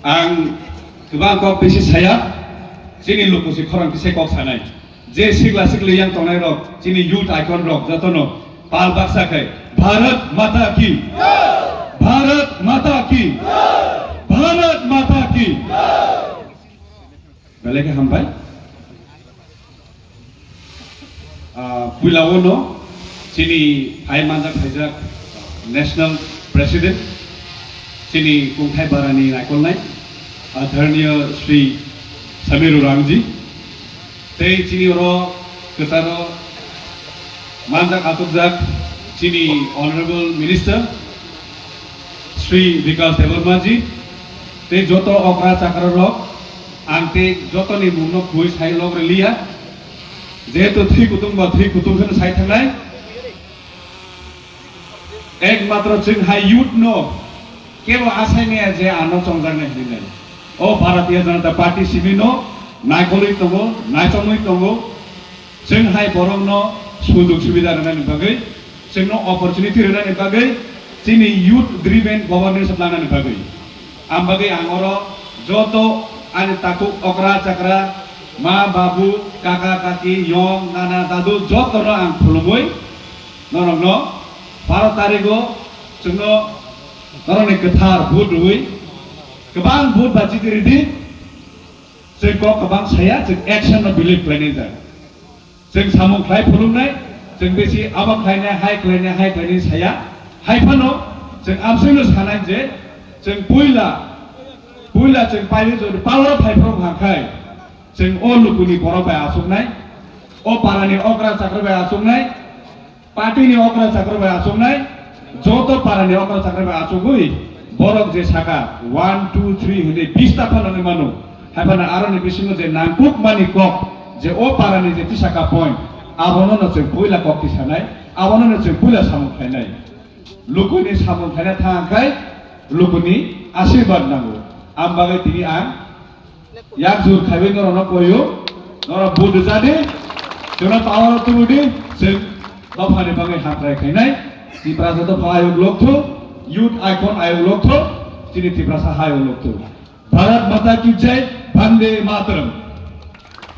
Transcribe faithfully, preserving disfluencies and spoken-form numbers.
Ang kwbang kok bisi saya, chini lukusi khorang kisa kok sanai. Je sikla sikli yang tongnai rok, chini youth icon rok jotono pal baksa khai Bharat Mata ki, Bharat Mata ki, Bharat Mata ki. Belai khe hambai. Ah, puila o no chini phai manjak phaijak National President, chini kungthai barani naikolnai, Adharniya Shri Samiru Rangji, tei chini oro kwcharo manjak achukjak chini Honorable Minister Shri Bikash Debbarma ji, tei joto okra chakra rok, ang tei jotoni mungno khwi sai log riliya. Jehetu thwi kutung ba thwi kutung kheno sai thangnai. Ekmatro chwng hai youth no kebo asai maya je ano chongjaknai hinwi nai. O Bharatiya Janata Party simi no naikolwi tongo, naichomwi tongo. Chwng hai borok no sujog subida rwnani bagwi, chwngno opportunity rwnani bagwi, chini youth driven governance planani bagwi. Ang bagwi ang oro joto ani takhuk okra chakra, ma babu, kaka kaki, yong nana dadu jotono ang khulumwi norokno baro tarigo chwngno norokni kwthar vote rwwi kwbang vote ba chiti ridi. Chwng kok kwbang saya, chwng action no believe khlainai jang. Chwng samung khlai phulumnai, chwng bisi abo khlainai, hai khlainai, hai khlainai saya. Hai phano chwng amswino sanai je chwng puila, puila chwng paili jodi power phai phuru hangkhai chwng o lukuni borok bai achuknai, o parani okra chakra bai achuknai, party ni okra chakra bai achuknai, joto parani okra chakra bai achugwi borok je saka one, two, three hinwi bista phano nwi mano. Hai phano aroni bisingo je nangkuk mani kok, je o parani je tisaka point, abono no chwng puila kok tisanai, abono no chwng puila samung khlainai. Lukuni samung khlaina thang khai lukuni asirwad nango. Am bagwi tini ang yak jur khaiwi norokno koyo, norok vote rwjadi, chwngno power o tubudi, chwng dophani bagwi hamkrai khainai, Tiprasa dopha ayuk lokthung, youth icon ayuk lokthung, chini Tiprasa ayuk lokthung. Bharat Mata ki Jai, Bande Mataram.